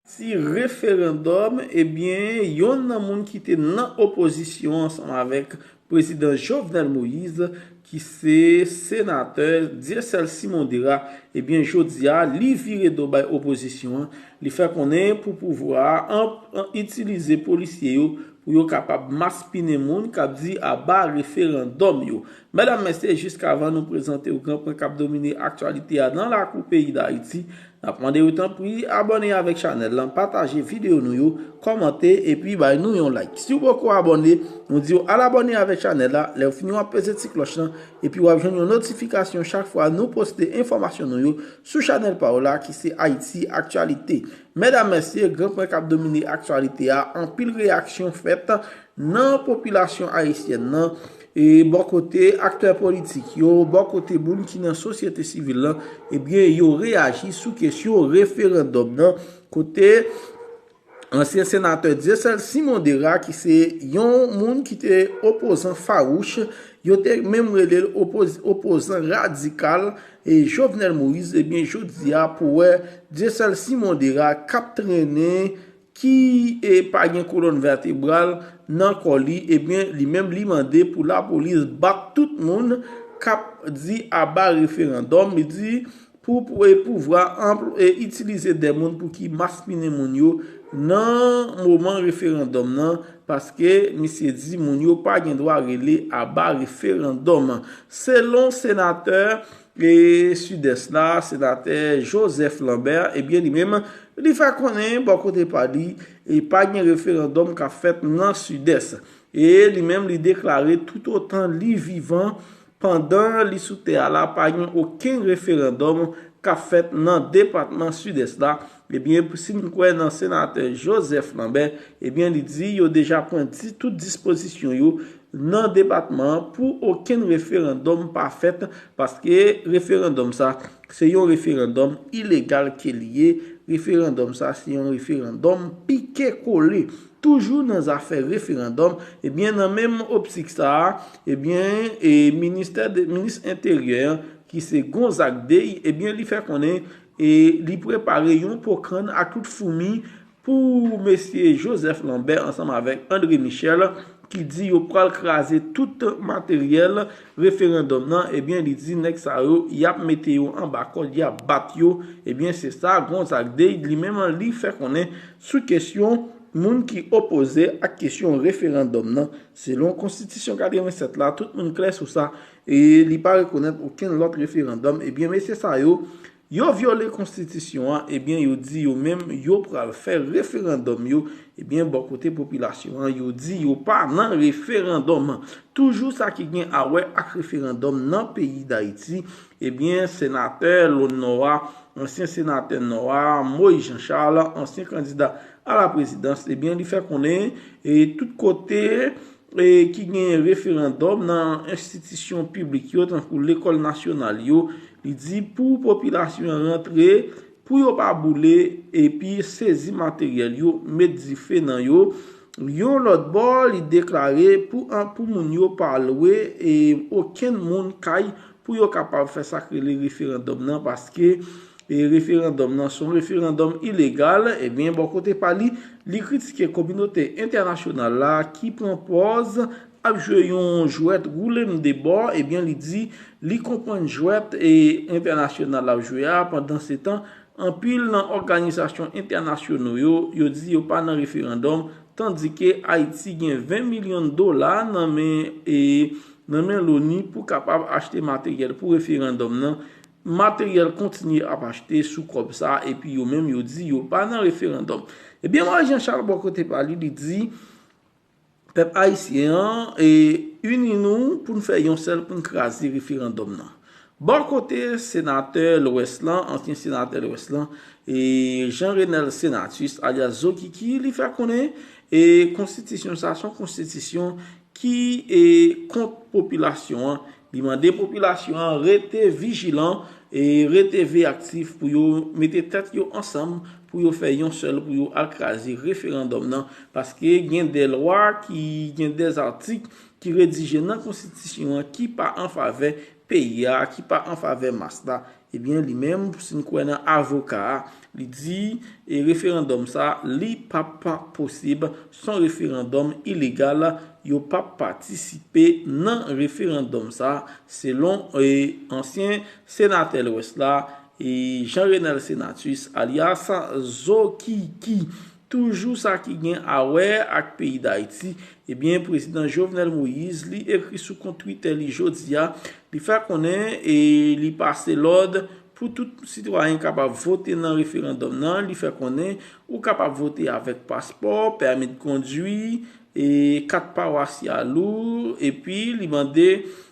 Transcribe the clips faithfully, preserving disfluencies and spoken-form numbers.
Ti referandòm, ebyen, yonn nan moun ki te nan opozisyon ansanm avèk prezidan Jovenel Moïse, ki se senatè Dieuseul Simon Dera, ebyen, jodi a, li vire do bay opozisyon an. Li fè konnen pou pouvwa a an, an itilize polisye yo pou yo kapab maspinen moun k ap di aba referandòm yo. Medam, mesye, jiskavan nou prezante w gran pwen k ap domine aktyalite a nan lakou peyi Dayiti, n ap mande w tanpri abòne avèk chanèl lan, pataje videyo nou yo, kòmante epi bay nou yon like. Si w poko abòne, nou di w al abòne avèk chanèl la, lè w fini w ap peze ti klòch lan, epi w ap jwenn yon notifikasyon chak fwa nou poste enfòmasyon nou yo sou chanèl pa w la ki se Ayiti Aktyalite. Medam, mesye, gran pwen k ap domine aktyalite a, anpil reyaksyon fèt nan popilasyon ayisyèn nan, e bò kote aktè politik yo, bò kote moun ki nan sosyete sivil lan, ebyen, yo reyaji sou kesyon referandòm nan, kote ansyen senatè Dieuseul Simon Dera, ki se yon moun ki te opozan fawouch, yo te menm rele l opoz-, opozan radikal, e Jovenel Moïse, ebyen, jodi a, pou wè Dieuseul Simon Dera k ap trennen, ki, e, pa gen kolòn vètebral nan kò li, ebyen, li menm li mande pou lapolis bat tout moun k ap di aba referandòm. Li di pou, pou, e, pouvwa anpl-, e, itilize de moun pou ki maspinen moun yo nan moman referandòm nan, paske misye di moun yo pa gen dwa rele aba referandòm. Selon senatè e Sidès la, senatè Joseph Lambert, ebyen, li menm, li fè konnen bò kote pa li, e pa gen referandòm k ap fèt nan Sidès. E li menm, li deklare toutotan li vivan, pandan li sou tè a la, pa gen okenn referandòm k ap fèt nan depatman Sidès la. Ebyen, si n kwè nan senatè Joseph Lambert, ebyen, li di yo deja pran di-, tout dispozisyon yo nan depatman an pou okenn referandòm pa fèt, paske referandòm sa, se yon referandòm ilegal ke li ye. Referandòm sa, se yon referandòm pike kole. Toujou nan zafè referandòm, ebyen, nan menm optik sa a, ebyen, e ministè de, minis enteryè an, ki se Gonzague Day, ebyen, li fè konnen, e li prepare yon pokòn ak tout foumi pou mesye Joseph Lambert ansanm avèk André Michel, ki di yo pral kraze tout materyèl referandòm nan, ebyen, li di nèg sa yo, y ap mete yo anba kòd, y ap bat yo. Ebyen, se sa Gonzague Day, li menm, li fè konnen sou kesyon moun ki opoze ak kesyon referandòm nan. Selon konstitisyon katrevennsèt la, tout moun klè sou sa, e li pa rekonèt okenn lòt referandòm. Ebyen, mesye sa yo, yo vyole konstitisyon an, ebyen, yo di yo menm, yo pral fè referandòm yo. Ebyen, bò kote popilasyon an, yo di yo pa nan referandòm. Toujou sa ki gen a wè ak referandòm nan peyi Dayiti, ebyen, senatè Lòn Nò a, ansyen senatè Nò a, Moïse Jean Charles, ansyen kandida a la prezidans, ebyen, li fè konnen, e tout kote, e ki gen referandòm nan enstitisyon piblik yo, tankou lekòl nasyonal yo, li di pou popilasyon an rantre, pou yo pa boule epi sezi materyèl yo, met dife nan yo. Yon lòt bò, li deklare pou an, pou moun yo pa lwe, e, okenn moun kay pou yo kapab fè sa k rele referandòm nan, paske, e, referandòm nan se yon referandòm ilegal. Ebyen, bò kote pa li, li kritike kominote entènasyonal la ki pran pòz ap jwe yon jwèt woule m de bò. Ebyen, li di li konprann jwèt, e, entènasyonal ap jwe a. Pandansetan, anpil nan òganizasyon entènasyonal yo, yo di yo pa nan referandòm, tandike Ayiti gen ven milyon dola nan men, e, nan men Loni pou kapab achte materyèl pou referandòm nan. Materyèl kontinye ap achte sou kòb sa, epi yo menm yo di yo pa nan referandòm. Ebyen, Moïse Jean Charles, bò kote pa li, li di pèp ayisyen an, e, ini nou pou n fè yon sèl pou n kraze referandòm nan. Bò kote senatè Lwès lan, ansyen senatè Lwès lan, e, Jean Renel Senatus, alyas Zokiki, li fè konnen, e, konstitisyon sa se yon konstitisyon ki, e, kont popilasyon an. Li mande popilasyon an rete vijilan e rete veyaktif pou yo mete tèt yo ansanm, pou yo fè yon sèl, pou yo al kraze referandòm nan, paske gen de lwa ki, gen de zatik ki redije nan konstitisyon an ki pa an favè peyi a, ki pa an favè mas la, Ebyen, li menm, si n kwè nan avoka a, li di, e referandòm sa, li p ap posib, s on referandòm ilegal, yo p ap patisipe nan referandòm sa, selon, e, ansyen senatè Lwès la, e Jean Renel Senatus, alyas Zokiki. Toujou sa ki gen a wè ak peyi Dayiti, ebyen, prezidan Jovenel Moïse, li ekri sou kont Twitter li jodi a, li fè konnen e li pase lòd pou tout sitwayen kapab vote nan referandòm nan. Li fè konnen ou kapab vote avèk paspò, pèmi de kondwi, e kat pawasyal ou, epi li mande,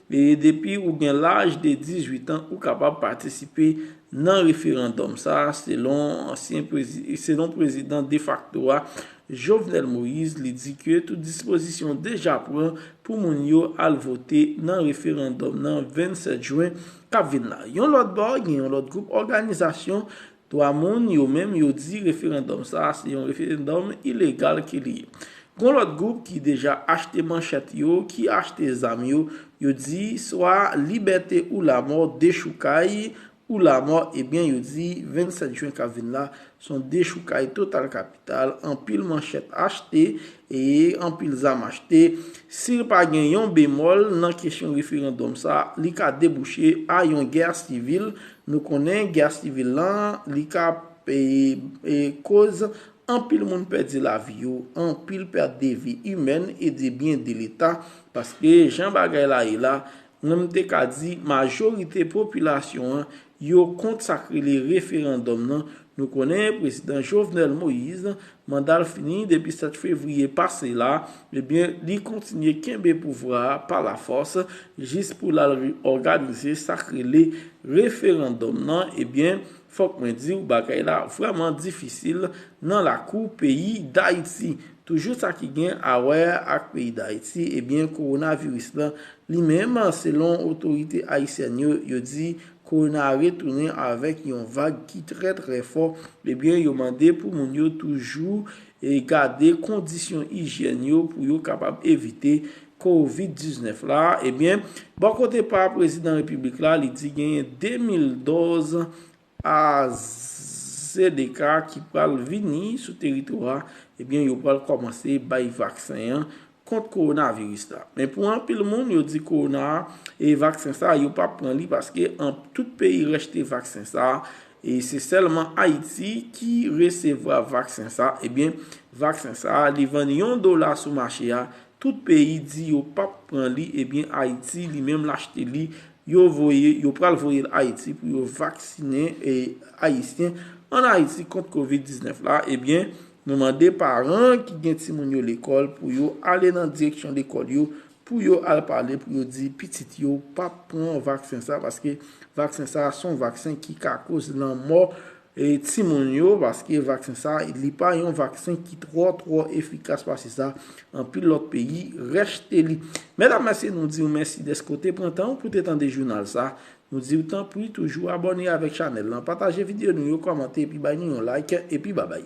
e depi ou gen laj de dizuit an, ou kapab patisipe nan referandòm sa, selon ansyen prezi-, selon prezidan defakto a, Jovenel Moïse, li di ke tout dispozisyon deja pran pou moun yo al vote nan referandòm nan vennsèt jen k ap vin la. Yon lòt bò, gen yon lòt gwoup òganizasyon dwa moun, yo menm, yo di referandòm sa a se yon referandòm ilegal ke li ye. Gon lòt gwoup ki deja achte manchèt yo, ki achte zam yo, yo di swa libète ou lamò, dechoukay ou lamò, ebyen, yo di vennsèt jen k ap vin la, s on dechoukay total kapital, anpil manchèt achte e anpil zam achte. Si l pa gen yon bemòl nan kesyon referandòm sa, li ka debouche a yon gè sivil. Nou konnen gè sivil lan, li ka, e, e, koz anpil moun pèdi lavi yo, anpil pèt de vi imèn e de byen de Leta, paske jan bagay la ye la, mwen m te ka di majorite popilasyon an, yo kont sa k rele referandòm nan. Nou konnen prezidan Jovenel Moïse, manda l fini depi sèt fevriye pase la, ebyen, li kontinye kenbe pouvwa a pa lafòs jis pou l al òganize sa k rele referandòm nan. Ebyen, fòk mwen di w, bagay la vrèman difisil nan lakou peyi Dayiti. Toujou sa ki gen a wè ak peyi Dayiti, ebyen, kowonaviris lan, li menm, selon otorite ayisyèn yo, yo di kowona a retounen avèk yon vag ki trè, trè fò. Ebyen, yo mande pou moun yo toujou, e, gade kondisyon ijyèn yo pou yo kapab evite kovid diznèf la. Ebyen, bò kote pa prezidan repiblik la, li di genyen de mil dòz A Z D K ki pral vini sou teritwa a, ebyen, yo pral kòmanse bay vaksen an kont kowonaviris la. Men pou anpil moun, yo di kowona a, e vaksen sa a, yo p ap pran li paske an, tout peyi rejte vaksen sa a. E se sèlman Ayiti ki resevwa vaksen sa a. Ebyen, vaksen sa a, li vann yon dola sou mache a. Tout peyi di yo p ap pran li. Ebyen, Ayiti, li menm, l achte li. Yo voye, yo pral voye l Ayiti pou yo vaksinen, e, Ayisyen ann Ayiti kont kovid diznèf la. Ebyen, nou mande paran ki gen timoun yo lekòl pou yo ale nan direksyon lekòl yo, pou yo al pale, pou yo di pitit yo p ap pran vaksen sa, paske vaksen sa, s on vaksen ki ka koz lanmò, e, timoun yo, paske vaksen sa, li pa yon vaksen ki twò, twò efikas pase sa. Anpil lòt peyi rejte li. Medam, mesye, nou di w mèsi dèske w te pran tan w pou te tande jounal sa. Nou di w tanpri toujou abòne avèk chanèl lan, pataje videyo nou yo, kòmante epi bay nou yon like, epi babay.